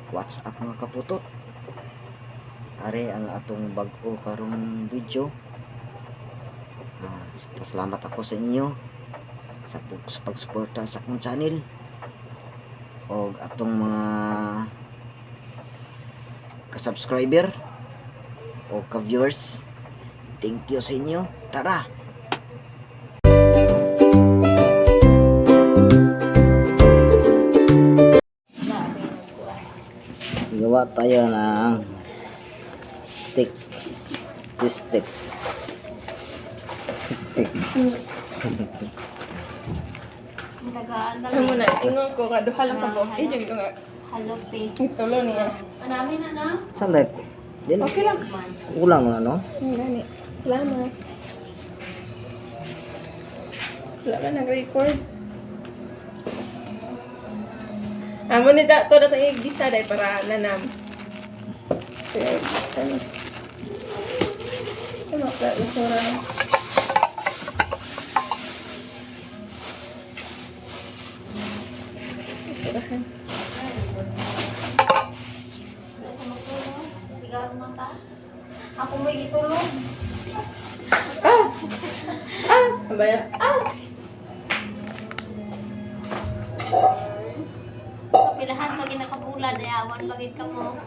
What's up, mga kaputot? Are ang atong bag-o karong video. Pasalamat ako sa inyo sa pagsuporta sa akong channel og atong mga ka-subscriber o ka-viewers. Thank you sa inyo. Tara! Gawa tayo ng stick. Cheese stick. Stick. Tagaan lang. Ano na, ingon ko nga, duha lang ka po. Eh, dyan ko nga. Halope. Itulo niya. Marami na na. Saan ba? Din, Okay lang. kulang mo na, no? Gani. Salamat. Wala ka nag-record. Amo ni da, to na itong igisa dahil para nanam. Kaya, ano. Ano, basura. Basurahan. Wala siya magtulog. Sigaro man ta. Ako may gitulog. Ah! Ah! Abaya. Ah! Pilahan ka ginakabula, dayawan bagit ka mo.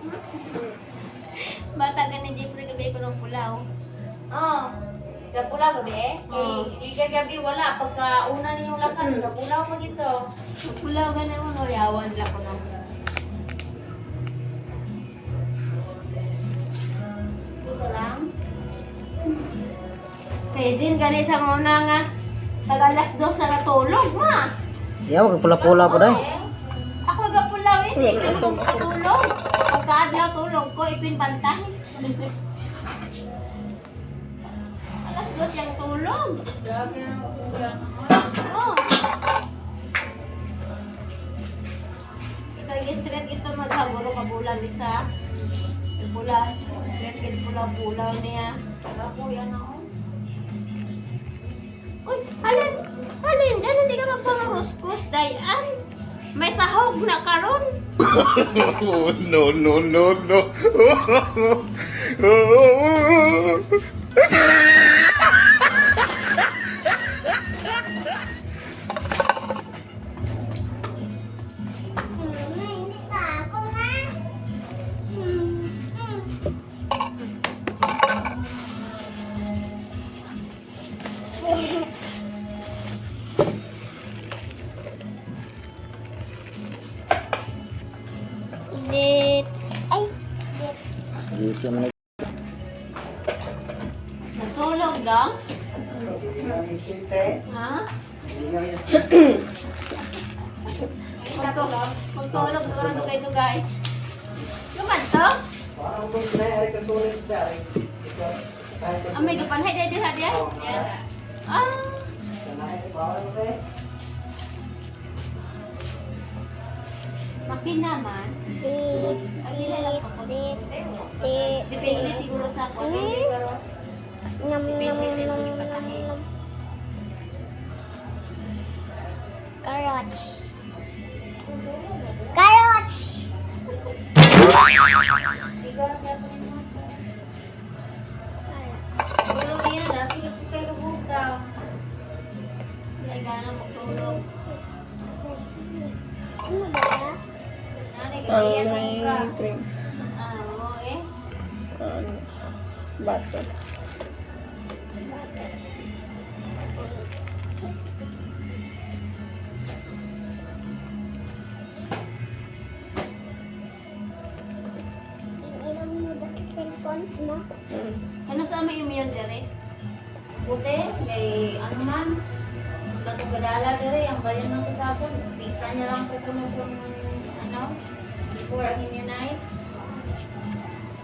Bata ganin Jeffrey gabi ko ng pulaw. Oh, gapulaw gabi eh. Kay oh. Gabi wala pagka una ninyong lakad, gapulaw pag ito. Pulaw ganin mo no, yawan lang ko na. Dito lang. Pezin gani sa muna nga tag alas 2 na natulog ma. Yawa, kag pula-pula po dahil. Ako gapulaw eh, Wala sige na na ito. katulog. Pagkaadlaw tulog ko, ipin bantay. Alas 2 siyang tulog. Grabe na kulang. Oh. Isang street ito maghaguro ka bulan isa. Pula, street gid pula pula niya. Para kuya na oh. Uy, halin, halin, ganun di ka magpangaruskus, dayan. May sahog na karon. Oh, no, no, no, no. Dit. Ay, dit. Di siya man. Natulog lang? Ha? Magtulog, magtulog, naman dugay-dugay. Luman to? Ah, may kapanhay dahil dyan, dyan? Ah, makina man. Dit, dit, dit, dit. Depende siguro sa kwan. Pero Nam, nam, nam, nam, nam. Carrots. Carrots! Siguro kaya pa rin mo. Tulog yan na, sige po kayo kabuka. Hindi gana magtulog. Ano ba? Nanay, Ang gabi yan may ka. cream. Ah, oo eh. Ano? Butter. Ininom mo ba sa cellphone mo? Ano sa aming imuyon dere? Buti, kay ano man, katong gadala dere, ang bayan ng usapon, pisa niya lang po kuno kung ano, before ang immunize.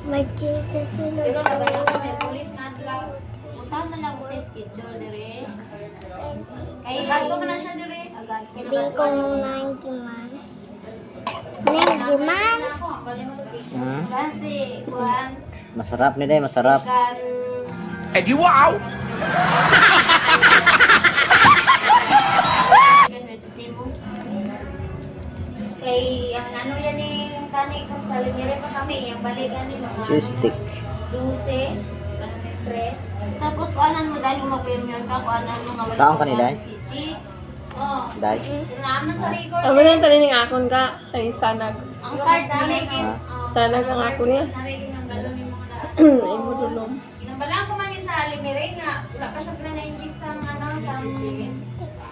May cheese sa sulod. Pero nabala ko may pulis nga adlaw. Puntahan na lang ko sa schedule dere. Kay adto man na siya dere. Sabi ko nangi man. Nangi man? Ako, ang bayan mo to. Hmm? Kasi, kuhan, Masarap ni day, masarap. kan, And you wow! chicken with steam. Kay, ang ano yan eh, kani gani kung sa Limere pa kami, iyang balik gani mga Cheese stick. 12 sa Nobyembre. Tapos kuanan mo dahil mag-premiere ka, kuanan mo nga wala. Taon ka nila, eh? BCG. Oh. Dai. Naman sa record. Amo nang tanin ang akon ka kay sanag. Ang card nila. Ha? Sanag ang ako niya. Narigin ang galon yung mga daan. Imo dulom. Ginambalaan ko man ni sa Limere nga wala pa siya pala na-inject sa ano sa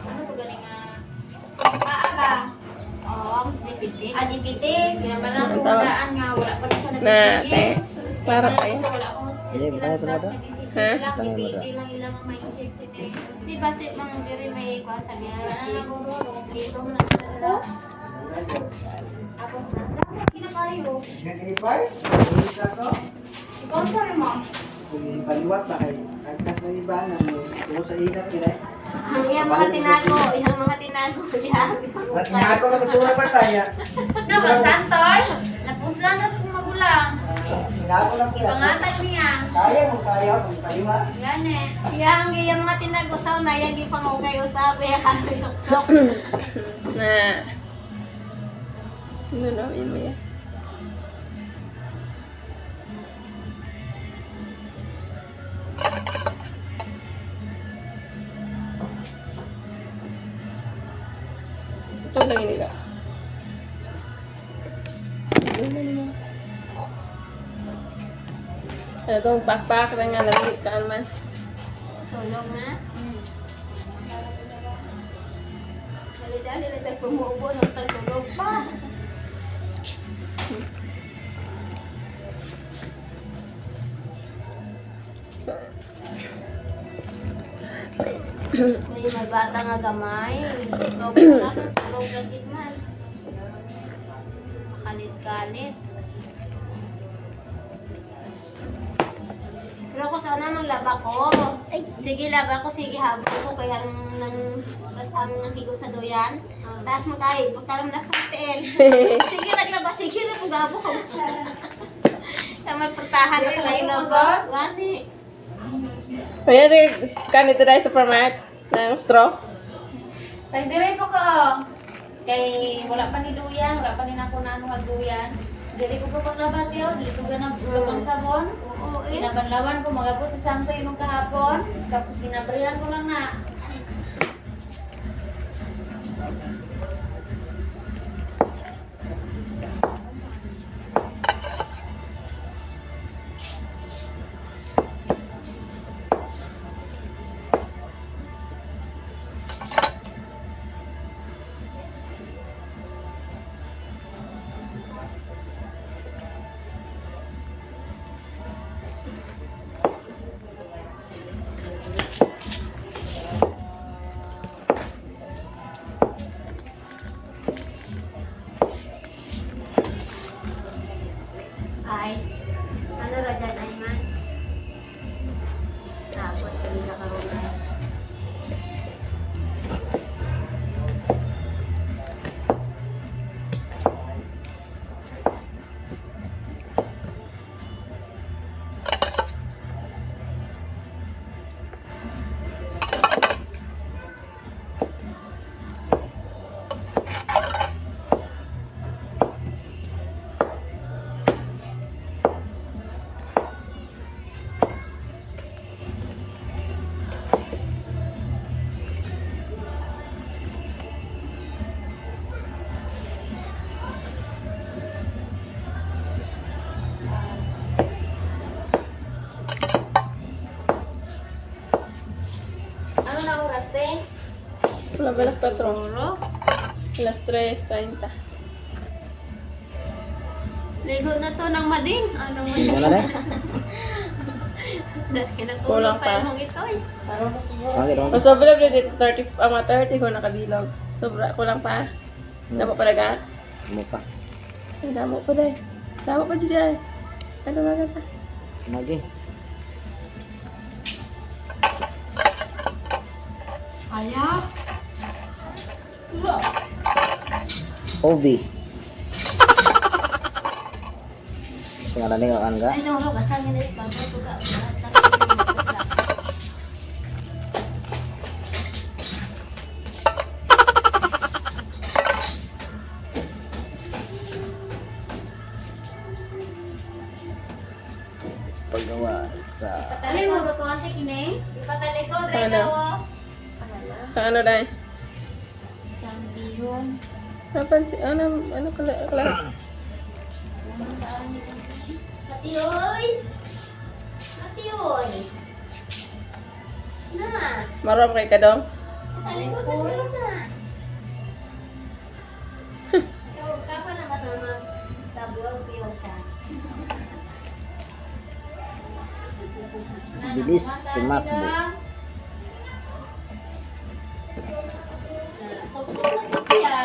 ano to gani nga paa ba? Oo, ang DPT. Ah, DPT. Ginambalaan ko Ang tawag. daan nga wala pa sa Na, te. Para pa eh. Wala ko mas Hindi, sila bakit staff wala ba? na BCG Ha? lang, Tangin mo DPT lang ilang ang ma-inject sila. Di ba si mga diri may kuan sa Wala BCG? na guro, kompleto na sila. Tapos na, dapat kinakayo. Nag-ipar? Ulis ako. Sponsor mo. Kung paliwat ba kayo? Agkas na iba na mo. Kung sa ingat kina. Ang iyang mga tinago, iyang mga tinago, iyang At inago na kasura pa tayo. No, Santoy, napuslan na sa magulang. Inago na ko yan. Ipangatag niya. Kaya mo kaya kung paliwat. Yan eh. Iyang iyang mga tinago sa una, iyang gipangugay usab, iyang yuktok. Na. Ano na imo ya. Ito lang ini ka. Ano na nimo? Ano itong pakpak na nga lagi kaan man. Tulog na. Dali-dali na tayo pumuubo ng tagtulog pa. Uy, may bata nga gamay. Tulog na, tulog lang gid man. Makalit-galit. Pero kung sana maglaba ko. Sige, laba ko. Sige, habol ko. Kaya ang, nang, tas ang nahigo sa duyan. Tapos magkahit. Pagkaroon na sa hotel. Sige, naglaba. Sige, napugabo ko. Sa may putahan na Dili, kayo layo na ka? Gani. Kaya rin, kanito dahil sa supermarket ng straw. Sa dire po ko. Oh. Kay wala pa ni duyan, wala pa ni nako na ano duyan. Dili ko pang labat yaw, dili ko ganang pang sabon. Oo, eh. Ginabanlawan ko magabot sa Santoy nung kahapon, tapos ginabrihan ko lang na. Ay, ano ra dyan, ay man? Tapos, hindi na karoon. Ano na oras, te? Wala ba las 4? Las 3:30. Ligo na to ng mading. Anong mading? Wala na. Das kinatulog Kulang pa pa. yung ito eh. Okay, O sobra ba dito 30, mga 30 ko nakabilog. Sobra, kulang pa. Damo pala ga? Mo pa. Ay, damo pa dahil. Damo pa dyan. Ano ba ka pa? Magi. Aya. Obi. Sa nga ka kan Ay, no, kasal nga na ispa ko ka. Paggawa sa Ano yung lutuan sa kini? Ipatalikod, Ano? Rita, oh. Sa ano dai? Sa bihon. Napansin, ano, ano kala, kala. Ati, oy! Ati, oy! Na! Marom kay ka dong? Patalikod na siya na. Ikaw, kapan na ba ito magtabuag piyosa? Bilis tumakbo. Sok-sok na po siya.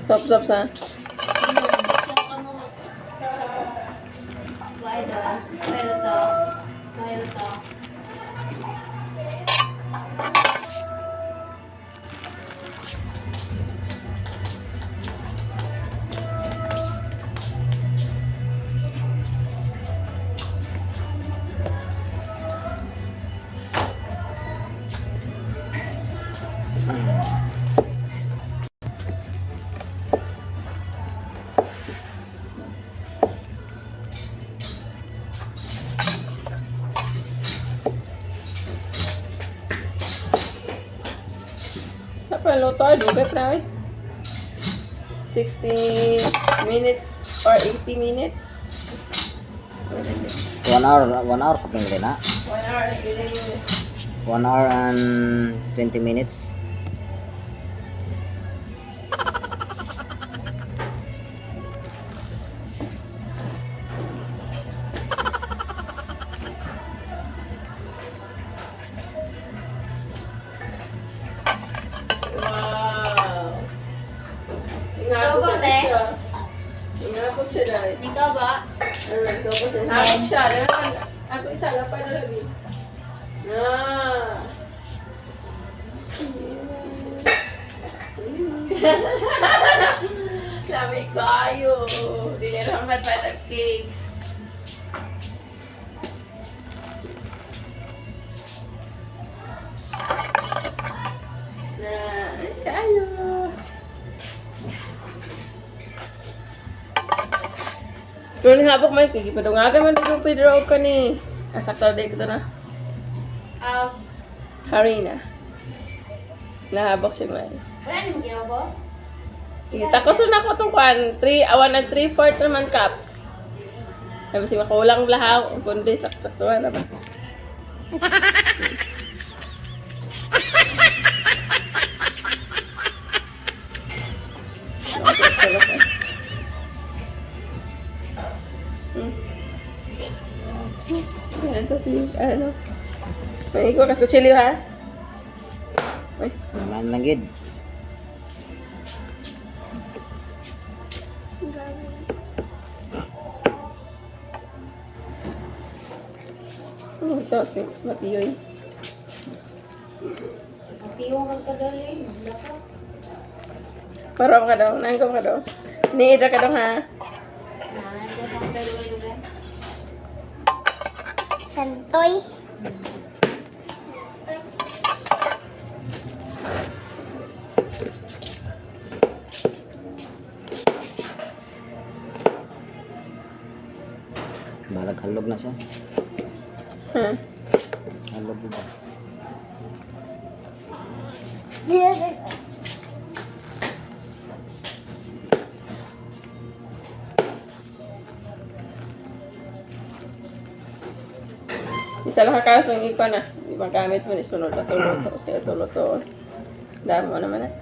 Stop, stop sa. Siya ka mo. Why do? Why to? Why to? Napaluto, ay, dugay pa eh. 60 minutes or 80 minutes. 1 hour, 1 hour pa rin na. 1 hour and 80 minutes. 1 hour and 20 minutes. Wow. Ikaw ba, te? siya. Ingabot siya dahil. Ikaw ba? Ikaw ba siya? Habot siya. Dahil ako isa, lapay na lagi. Na. Sabi ko ayo. Di na naman pa cake. Na, ayo. Pero habok may kigi padungaga man yung Pedro og kani. Asakto day ko to na. Ah, Harina. Nahabok siya man. wala nang ginawa, boss? Takos na ako tong kwan, 3 awan na 3/4 naman cup. Tapos si makulang lahaw, kundi sakto-saktuhan na ba. Ito si, ano. May ikaw kas kutsilyo ha? Ay. Naman lang gid. Ano ito si Matiyoy. Matiyo man ka dali. Maglako. Parang ka daw, nangkom ka daw. Niida ka daw ha. Na, nandiyan ang dalawa yung gan. Santoy. Balag halog na siya. Ha. Halog ba? Isa lang ka kalas ng ikaw na. Ibang gamit mo ni sunod na tuluto. Sa tuluto. Dami mo naman eh.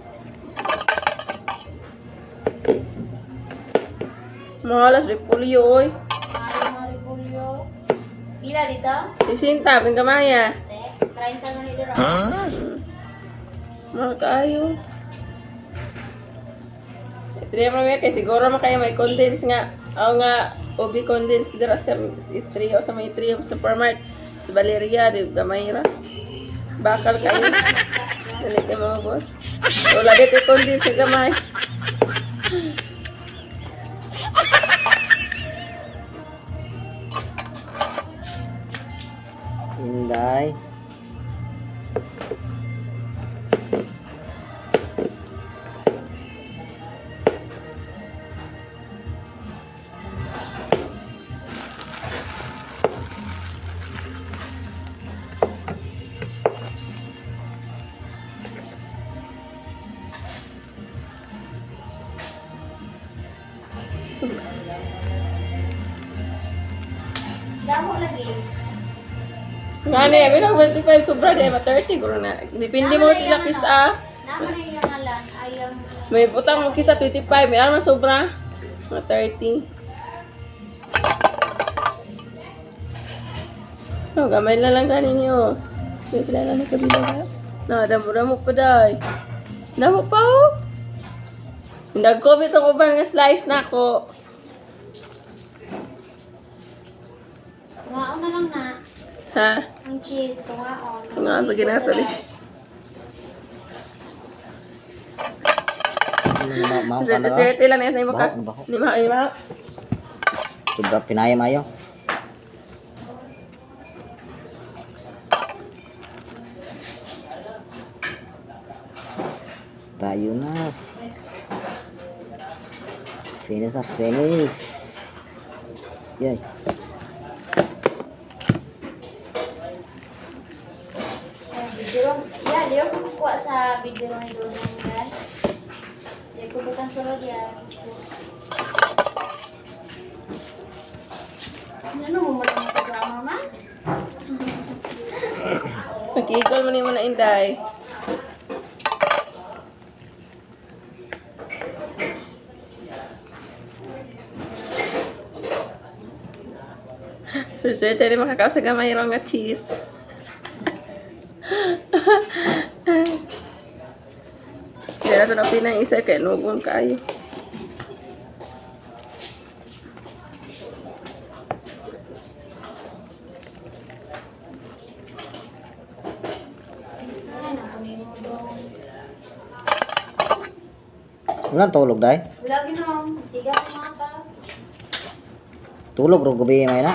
Mahalas, repulyo oy. Ay, mga repulyo. Pila dito? Sisinta, pingkamaya. Te, 30 na nito. Mahal kaayo. Three mo kay siguro man kayo may condense nga. Aw nga ubi condense dira sa trio sa may trio sa supermart sa Valeria di gamay ra. Bakal kayo. Dali kay mga boss. Wala dito condense sa gamay. Inday. Damo lagi. Nga ni, bilang 25 sobra di ba 30 guro na. Depende mo sila kisa. Naman na yung ngalan ay ang May butang mo kisa 25, may arma sobra. Mga 30. Oh, gamay na lang ganin niyo. May pila na ni kabila ha. Na, damo-damo pa day. Damo pa oh. Nag-COVID ang uban nga slice na ako. Tungaon na lang na. Ha? Ang cheese, tungaon. Tungaon, pag ginato eh. Mao ka na. Swerte lang na sa ka. Baho, baho. Ni ma, ni ma. Sobra pinayam ayo. Tayo na. Finish na, finish. Yay. Video, ya, liyo ko kukuha sa video ni Dodong yan. Ya, kubutan sulod yan. Ano mo mo lang programa man? Mag-equal mo ni mo na inday. Swerte rin makakaw sa gamay rong nga cheese. Kaya na ito na isa kay nugon kayo. Ay, naku ni mo dong. Wala tulog dai. Wala ginom. Siga ko mata. Tulog ro gabi may na.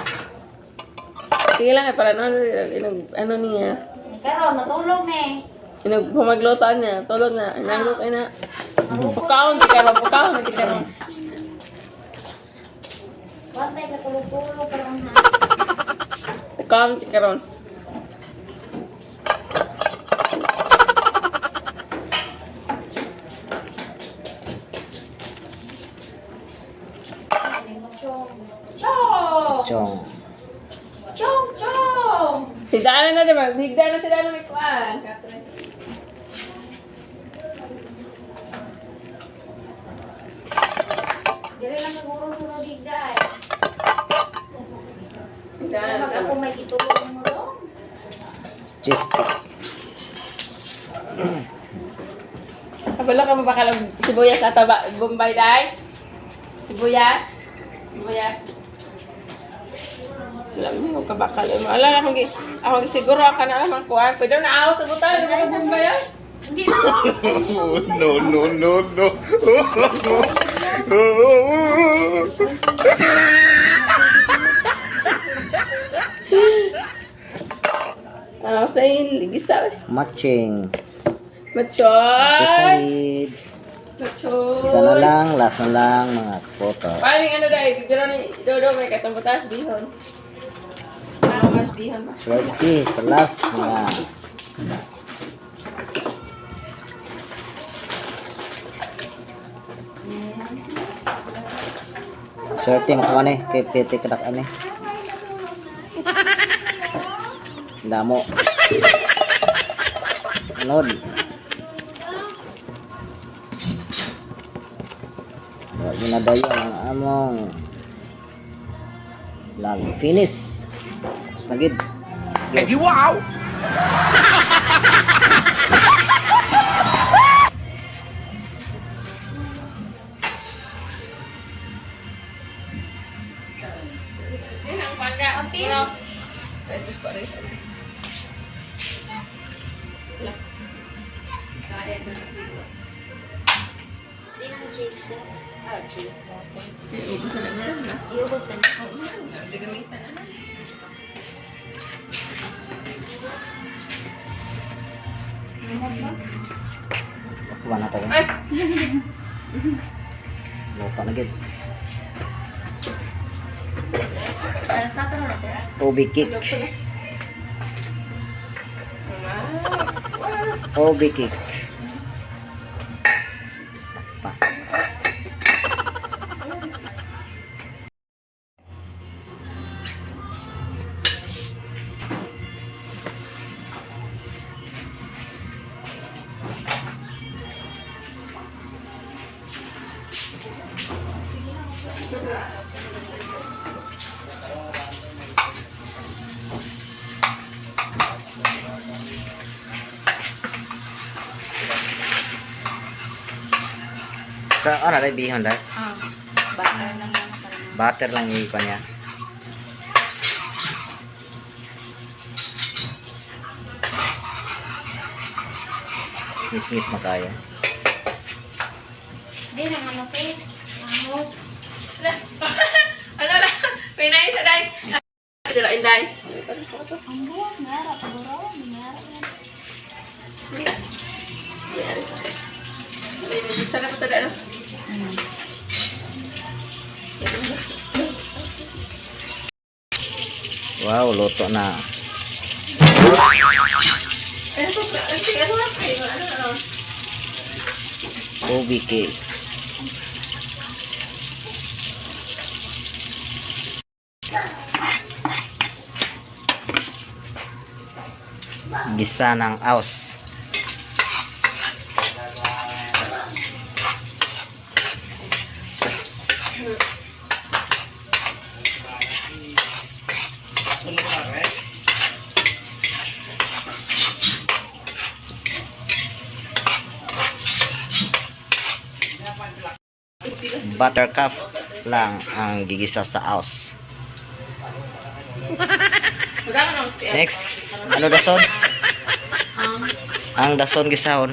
Sige lang kay para ano, inog, ano niya. Karon natulog ni. Inog pamagluto niya, tulog na, inanggo kay na. Pukaon di karon, pukaon di karon. Bantay ka tulog-tulog karon ha. Pukaon di karon. Ay, mo chong. Chong! Chong. Chong, chong! Higdaan na diba? Higdaan na sila na may kuan. Dire lang siguro sunod higda ay. Higdaan Mag na. ako may gitulog mo dong. Cheese stick. Kabalo ka mo baka lang sibuyas ato ba? Bombay day? Sibuyas? Sibuyas? Alam mo kung kabakal. Wala na akong ako siguro ka na lang ang kuan. Pwede na aw sa butan, ano ba Bombay ay? Hindi na. No, no, no, no. Aw sa gisa. eh. Matching. Tapos na Machoy! lead. Machoy! Isa na lang, last na lang mga photo. Paano yung ano dahil? Bibiro ni Dodo may katong butas, bihon. Ah, mas bihon ba? Swerte sa last nga. Swerte mo ko ni kay piti kadak ani. Damo. Nod. Wa ginadayo ang among lag finish. Tapos na gid. And you wow! Ang pangga. Siguro. Pwede pa rin. Wala. Sayang. Hindi ng cheese. Ah, cheese. Iubos na lang na. Iubos na. Oo, hindi gamitan na. Kuha na to. Ay! Luto na gid. Alas na na natin. Obi cake. Obi cake. Pa. Sa ano dai bihon dai? Ah, butter lang naman parang. Butter lang iikon niya. Ngit-ngit makaya. Di nang ano te. Ahos. Ano na? May nais sa day. Sila inday. Ang buwag nga ra paguro, nga ra. Sana pa tada no. Wow, luto na. Ano to? Ano ano ano ano? Ubi cake. Gisa ng aus. Buttercup lang ang gigisa sa aus. Wala ka nang gusto. Next, ano dason? Ang dason gisahon.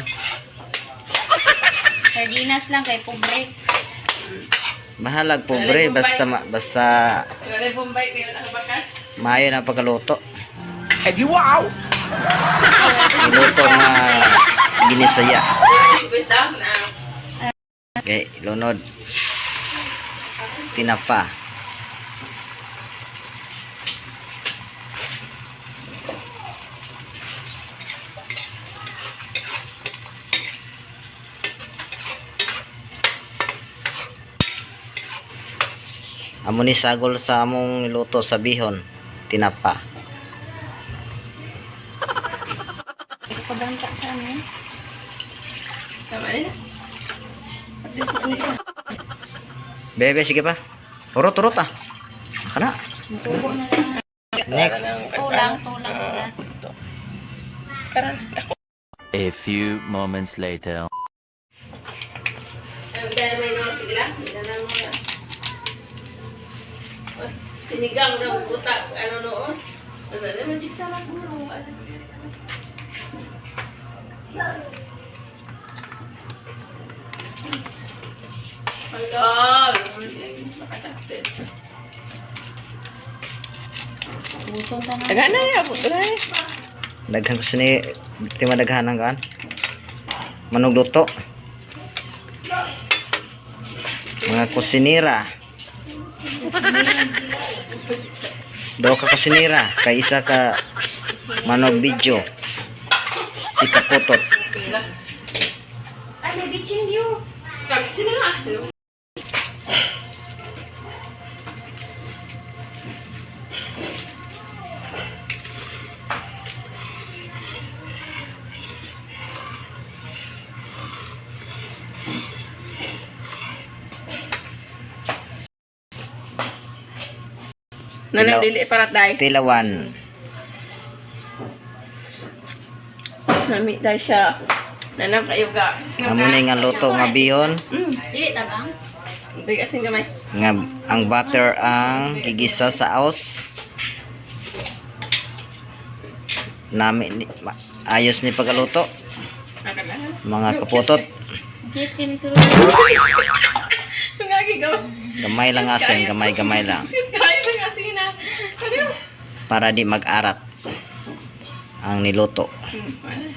Sardinas lang kay pobre. Bahalag pobre basta basta Wala na Bombay kayo nakabakan. maayo na pagkaluto. Eh di wow! Niluto nga ginisaya. Basta na. Okay, lunod. Tinapa. Amo ni sagol sa among niluto sa bihon, tinapa. Pabanta sa amin. Tama na. At least ano yun. Bebe, sige pa. Urot, urot ah. Kana. Tubo na lang. Next. Tulang, tulang sila. Karan. Dako. A few moments later. Ang dahil may nor sige lang. Hindi na lang muna. Oh, sinigang na utak ano noon. Ano na magic sarap guro. Ano. Hala, makatakte. Buson ta na. Daghan na ya, buto na ya. Daghan ko sini biktima daghan ang kan. Manugluto. Mga kusinira. Do ka kusinira kay isa ka manog video. Si Kaputot. Ay, may bitchin yun. Gamit sila na. Nanang dili para tay. Tilawan. Nami tay siya. Nanang kayo ga. Amo ni nga luto nga bihon Dili tabang. Hindi asin gamay. nga ang butter ang gigisa sa aus. Nami ni, ayos ni pagkaluto Akan na. mga kaputot. Cute team sila. Ngagi gamay. Gamay lang asin, gamay-gamay lang. Kayo lang asin na. Ano? Para di mag-arat ang niluto. Wala.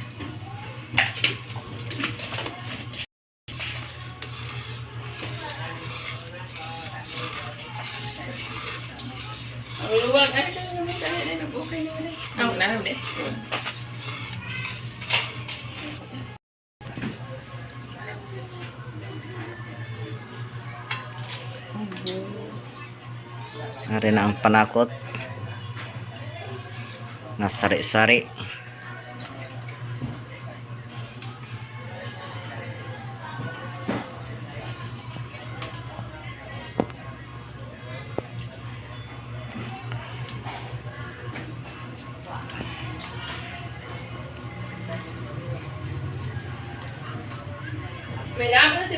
Ang luwag. Ano ka naman tayo na nag-okay naman eh. Ah, huwag na lang din. Ari na ang panakot nga sari-sari.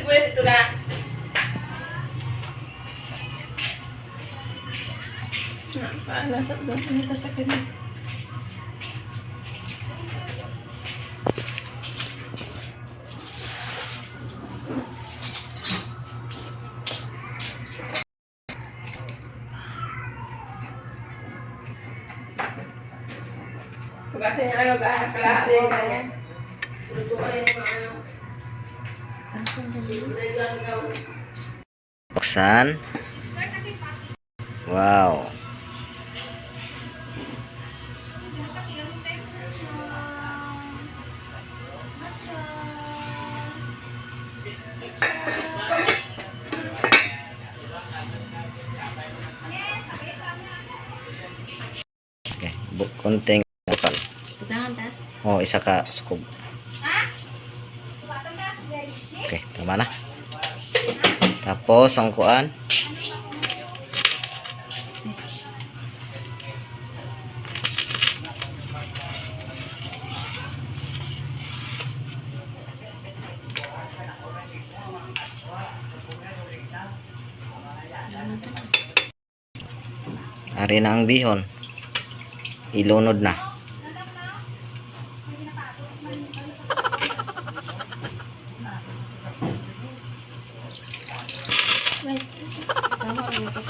Sibuyas ito ka. Paano sa doon? Ano ka sa kanya? Hugasan niya ano, kalahati yung ganyan. Luto ko na yung mga ano. Dahil lang gawin. Buksan. Wow. Okay, konting asukal. Butangan ta. Oh, isa ka sukob. Okay, tama na. Tapos ang kuan. Ari na ang bihon. Ilunod na. Wait. Tama rin ito.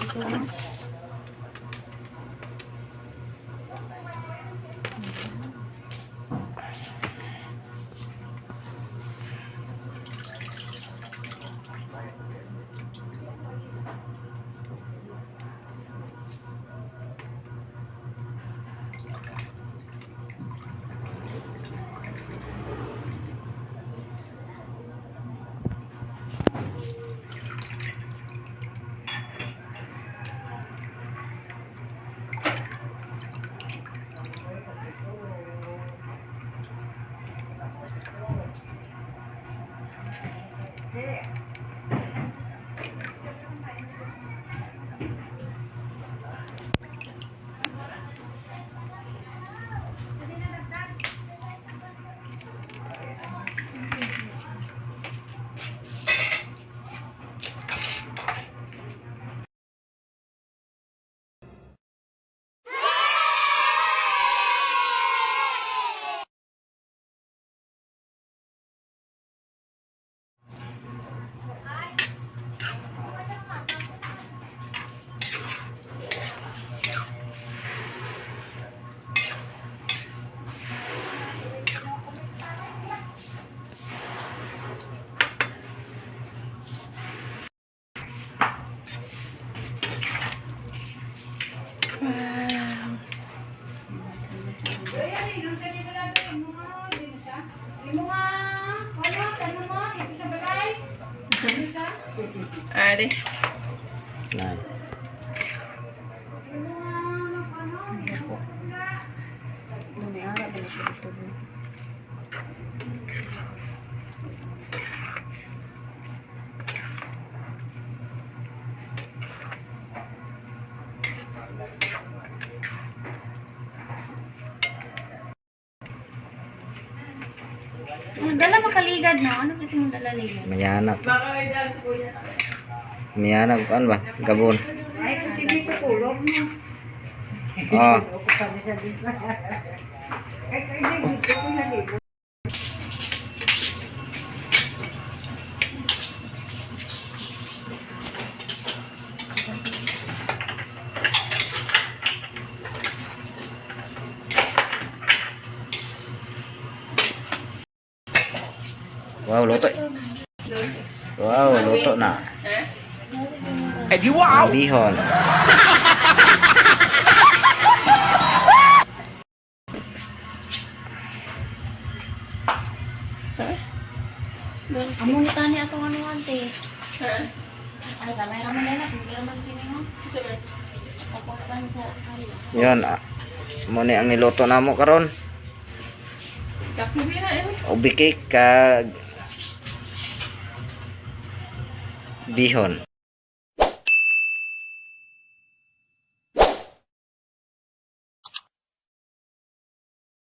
Ari. Nine. Ang dala makaligad na. Ano ba itong dala ligad? Mayana. Baka may daan sibuyas. Mayana kuan ba? Gabon. Ay, kasi dito kulog mo. Oh. Ay, kasi dito ko naligo. Wow, luto. Wow, luto na. Ha? And you wow! Ang bihon. Amo ni tani atong ano ante. Ha? Ay, gamay ra man na kung kira mas kini mo. Sige. Papakan sa ano. Yun, ah. Mo ni ang niluto namo karon. Kape na eh. Ubi cake kag bihon.